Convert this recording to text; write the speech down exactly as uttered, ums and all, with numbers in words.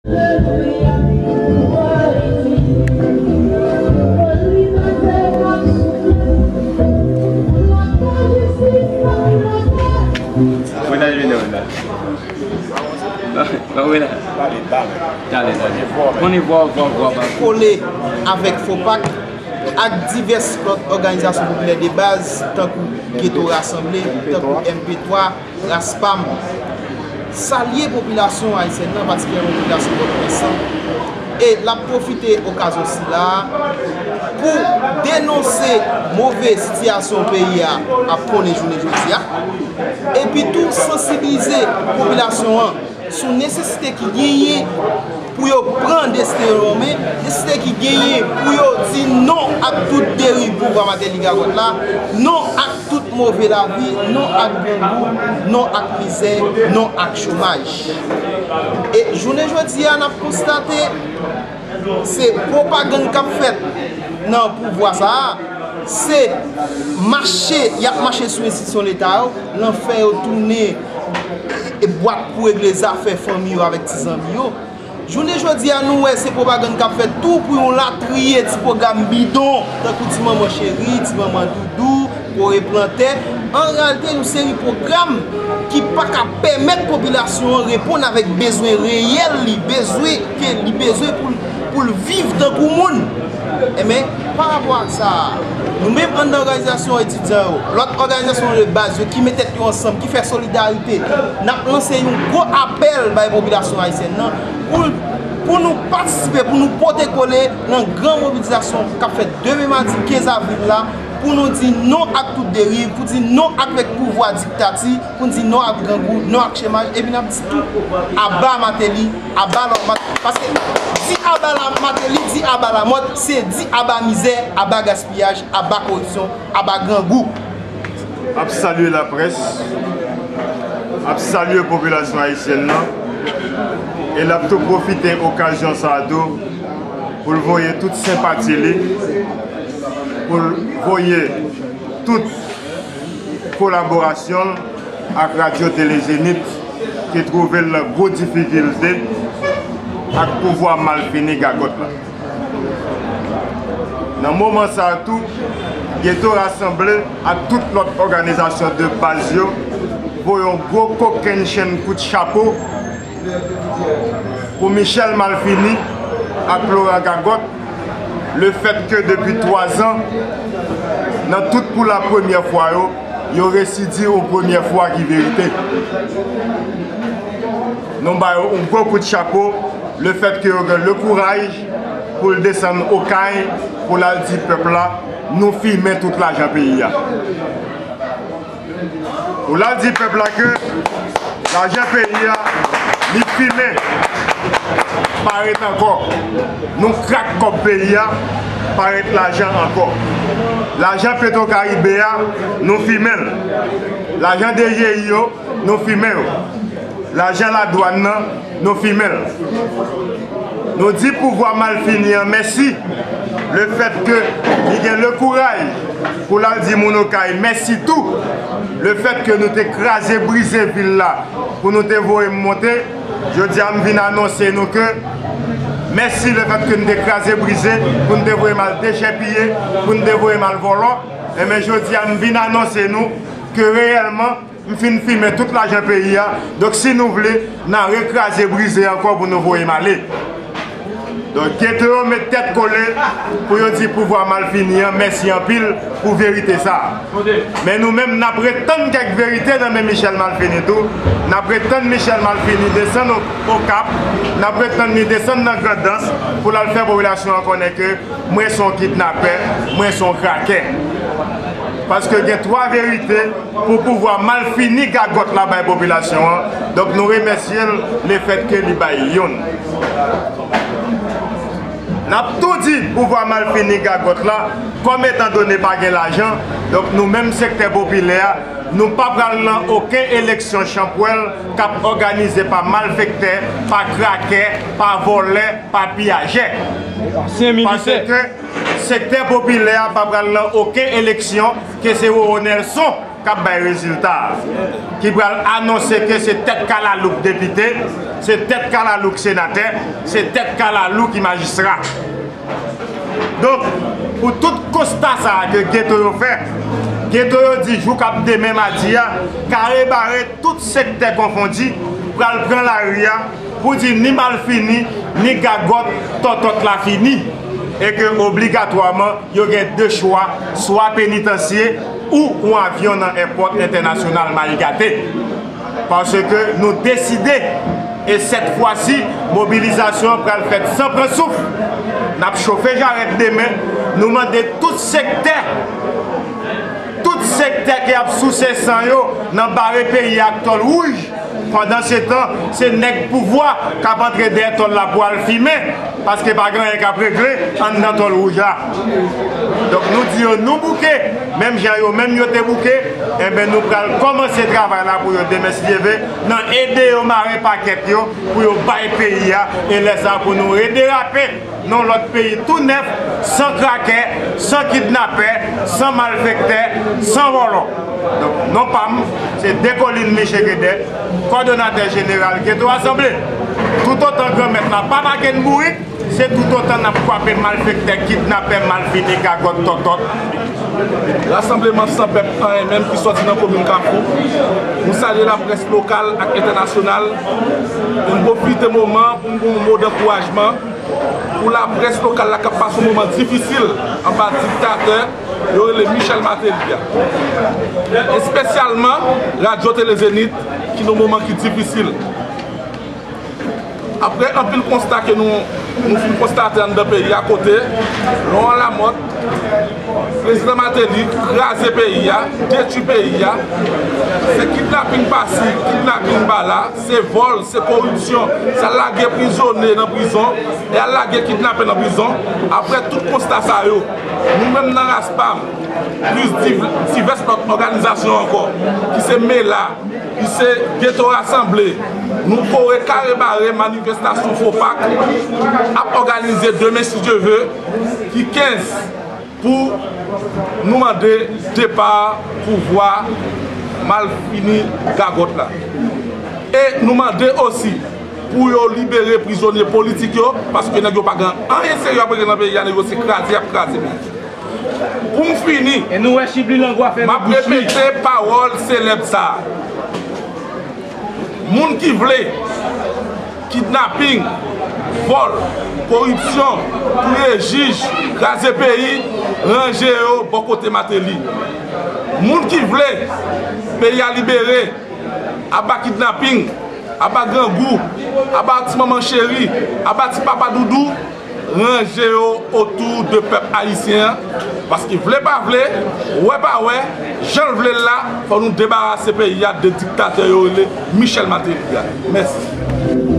Mwen ta jwenn ou la. Mwen la. Talè, talè. Konnen vwa, vwa, vwa, vwa. Kole avèk Fopak ak divès lòt òganizasyon popilè de baz, tankou Geto Rasanble, tankou M P twa, Raspam, salye popilasyon ayisyèn nan, patikilyèman popilasyon Pòtoprens lan, e l ap pwofite okazyon sila a pou denonse move sitiyasyon peyi a ap konnen jounen jodi a, epi tou sansibilize popilasyon an sou nesesite ki genyen pou yo pran desten yo an men, nesesite ki genyen pou yo di non ak tout deriv pouvwa Martelly Gagòt la, non ak tout move lavi, non ak grangou, non ak mizè, non ak chomaj. E jounen jodi a, n ap konstate se pwopagann k ap fèt nan pouvwa sa a, se mache, y ap mache sou enstitisyon Leta yo, nan fè yo tounen e bwat pou regle zafè fanmi yo avèk ti zanmi yo. Jounen jodi a, nou wè se pwopagann k ap fèt tou pou yon latriye ti pwogram bidon, tankou Ti Manman Cheri, Ti Manman Doudou, Kore Plantè. An reyalite, yon seri pwogram ki pa ka pèmèt popilasyon an reponn avèk bezwen reyèl li, bezwen ke li bezwen pou l, pou l viv tankou moun. Enben, pa rapò ak sa a, nou menm anndan òganizasyon etidyan yo, lòt òganizasyon de baz yo ki met tèt yo ansanm, ki fè solidarite, n ap lanse yon gwo apèl bay popilasyon ayisyèn nan pou, pou nou patisipe, pou nou pote kole nan gran mobilizasyon k ap fèt demen madi kenz avril la, pou nou di non ak tout deriv, pou di non avèk pouvwa diktati, pou n di non ak grangou, non ak chomaj, epi n ap di tou, aba Martelly, aba Lamòt. Paske di aba la Martelly, di aba Lamòt, se di aba mizè, aba gaspiyaj, aba koripsyon, aba grangou. Ap salye laprès, ap salye popilasyon ayisyèn nan, e l ap tou pwofite okazyon sa a tou pou l voye tout senpati li, pou l voye tout kolaborasyon l ak Radyo Tele Zenith ki twouve l nan gwo difikilte ak pouvwa malfini gagòt la. Nan moman sa a tou, Geto Rasanble ak tout lòt òganizasyon de baz yo voye yon gwo kokennchenn kout chapo pou Michel Malfini ak Laurent Gagòt, lefètke depi twazan, nan tout pou la premyè fwa yo, yo resi di yon premyè fwa ki verite. Nou ba yo yon gwo kout chapo, lefètke yo gen le kouraj pou l desann Okay, pou l al di pèp la, nou fimen tout lajan peyi a. Pou l al di pèp la ke lajan peyi a, li fimen, pa ret ankò. Nou krak kòb peyi a, pa ret lajan ankò. Lajan Petro Caribe a, nou fimen l. Lajan D G I yo, nou fimen yo. Lajan ladwàn nan, nou fimen l. Nou di pouvwa malfini an mèsi, lefètke li gen le kouraj pou l al di moun Okay mèsi tou, lefètke nou te kraze brize vil la pou nou te voye m monte. Jodi a, m vin anonse nou ke mèsi lefètke n te kraze brize, pou n te voye m al dechèpiye, pou n te voye m al vòlò. Enben, jodi a, m vin anonse nou ke reyèlman, m fin fimen tout lajan peyi a. Donk, si nou vle, n a rekraze brize ankò pou nou voye m ale. Donk, geto yo met tèt kole pou yo di pouvwa malfini an mèsi anpil pou verite sa a. Men nou menm, n ap ret tann kèk verite nan men Michel Malfini tou. N ap ret tann Michel Malfini desann O-, Okap. N ap ret tann li desann nan Grandans pou l al fè popilasyon an konnen ke mwen se yon kidnapè, mwen se yon krakè. Paske gen twa verite pou pouvwa malfini gagòt la bay popilasyon an. Donk, nou remèsye l lefètke li bay youn. N ap tou di pouvwa malfini gagòt la, kòm etandone pa gen lajan, donk, nou menm sektè popilè a, nou pa pral nan okenn eleksyon chanpwèl k ap òganize pa malfektè, pa krakè, pa vòlè, pa piyajè. Paske sektè popilè a pa pral nan okenn eleksyon ke se Roro Nelson k ap bay rezilta a, ki pral anonse ke se tèt kalalou k depite, se tèt kalalou k senatè, se tèt kalalou ki majistra. Donk, pou tout konsta sa a ke geto yo fè, geto yo di jou k ap demen madi a, kare bare tout sektè konfondi pral pran lari a pou di ni malfini, ni gagòt, tòtòt la fini. E ke obligatwaman, yo gen de chwa, swa penitansye ou yon avyon nan èpòt entènasyonal Maligate. Paske nou deside, e sèt fwa si, mobilizasyon an pral fèt san pran souf. N ap chofe jarèt demen, nou mande tout sektè, tout sektè ki ap souse san yo nan bare peyi ak tòl wouj. Pandansetan, se nèg pouvwa k ap antre dèyè tòl la pou al fimen, paske pa gen anyen k ap regle anndan tòl wouj la. Donk, nou di yo, nou bouke, menm jan yo menm yo te bouke, enben, nou pral kòmanse travay la pou yo demen, si Dye vle, nan ede yo mare pakèt yo, pou yo bay peyi a, e lè sa a pou nou rederape nan yon lòt peyi tou nèf, san krakè, san kidnapè, san malfektè, san vòlò. Donk, non pa m, se Dekolin Miche Gede, kòdonatè jeneral Geto Rasanble. Toutotan Granmèt la pa make n bourik, se toutotan n ap kwape malfektè, kidnapè, malfini, gagòt, tòtòt. Rasanbleman San Pèp, anyen menm, ki sòti nan komin Kafou, nou salye laprès lokal ak entènasyonal. Nou pwofite moman pou n ba yon mo dankourajman pou laprès lokal la k ap pase yon moman difisil anba diktatè yo rele Michel Martelly a. Espesyalman Radyo Tele Zenith, ki nan moman ki difisil. Apre anpil konsta ke nou, nou fin konstate anndan peyi a, kote Laurent Lamothe, prezidan Martelly, kraze peyi a, detwi peyi a, se kidnaping pasi, kidnaping bala, se vòl, se koripsyon, se al lage prizonye nan prizon, e al lage kidnapè nan prizon. Apre tout konsta sa yo, nou menm nan RASPAM, plis div-, divès lòt òganizasyon ankò, ki se MELA, ki se Geto Rasanble, nou kore kare bare manifestasyon FOPAK ap òganize demen, si Dye vle, ki kenz, pou nou mande depa pouvwa malfini gagòt la. E nou mande osi pou yo libere prizonye politik yo, paske nèg yo pa gen anyen serye ap regle nan peyi a, nèg yo se kraze y ap kraze peyi. Pou m fini, e nou wè Chibli Langwa fèmen bouch li. M ap repete pawòl selèb sa a. Moun ki vle kidnaping, vòl, koripsyon, touye jij, kraze peyi, ranje yo bò kote Martelly. Moun ki vle peyi a libere, aba kidnaping, aba grangou, aba ti manman cheri, aba ti papa doudou, ranje yo otou de pèp ayisyen an, paske vle pa vle, wè pa wè, jan l vle l la, fò nou debarase peyi a de diktatè yo rele Michel Martelly a. Mèsi.